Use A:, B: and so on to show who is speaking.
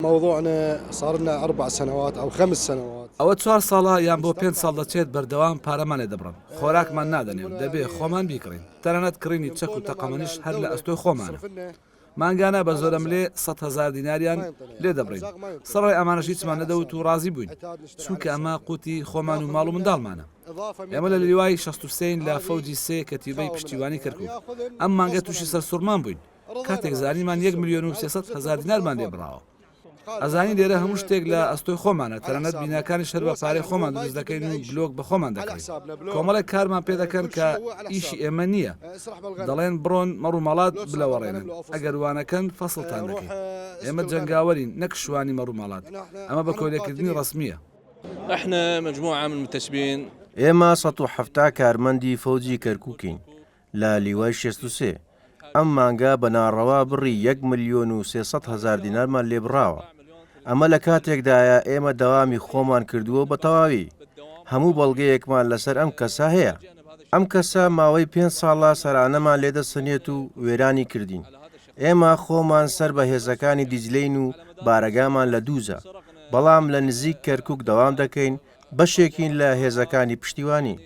A: موضوعنا صار لنا اربع سنوات او خمس سنوات.
B: ئەوە چوار ساڵە یان بۆ پێنج ساڵ دەچێت بەردەوام پارەمان لێ دەبڕن، خۆراکمان نادەنێ و دەبێ خۆمان بیکڕین، تەنانەت کڕینی چەک و تەقەمەنیش هەر لە ئەستۆی خۆمانە. مانگانە بە زۆرەملێ 100,000 دیناریان لێ دەبڕین. سەڕای ئەمانەش هیچمان نەدەوت و ڕازی بووین، چونکە ئەمە قوتی خۆمان و ماڵ و منداڵمانە. ئێمە لە لیوای 63 ین لە فەوجی سێ کەتیبەی پشتیوانی کەرکوک. ئەم مانگە تووشی سەرسوڕمان بووین. کاتێک زانیمان یەک ملیۆن و 300 هەزار دینارمان لێ بڕاوە. ئەزانین لێرە هەموو شتێک لە ئەستۆی خۆمانە، تەنانەت بیناکانیش هەر بە پارەی خۆمان دروست دەکەین و بلۆک بە خۆمان دەکڕین. کۆمەڵێک کارمان پێ دەکەن کە ئیشی ئێمە نییە. دەڵێن بڕۆن مەڕ و ماڵات بلەوەڕێنن، ئەگەر وانەکەن فەسڵتان دەکەین. ئێمە جەنگاوەرین نەک شوانی مەڕ و ماڵات. ئەمە بە کۆیلەکردنی ڕەسمییە.
C: ئێمە 170 کارمەندی فەوجی کەرکوکین. لە لیوای 63، ئەم مانگە بە ناڕەوا بڕی یەک ملیۆن و 300 هەزار دینارمان لێ بڕاوە. ئەمە لە کاتێکدایە ئێمە دەوامی خۆمان کردووە بە تەواوی. هەموو بەڵگەیەکمان لەسەر ئەم کەسە هەیە. ئەم کەسە ماوەی پێنج ساڵە سەرانەمان لێ دەسەنێت و وێرانی کردین. ئێمە خۆمان سەر بە هێزەکانی دیجلەین و بارەگامان لە دووزە، بەڵام لە نزیک کەرکوک دەوام دەکەین، بەشێکین لە هێزەکانی پشتیوانی.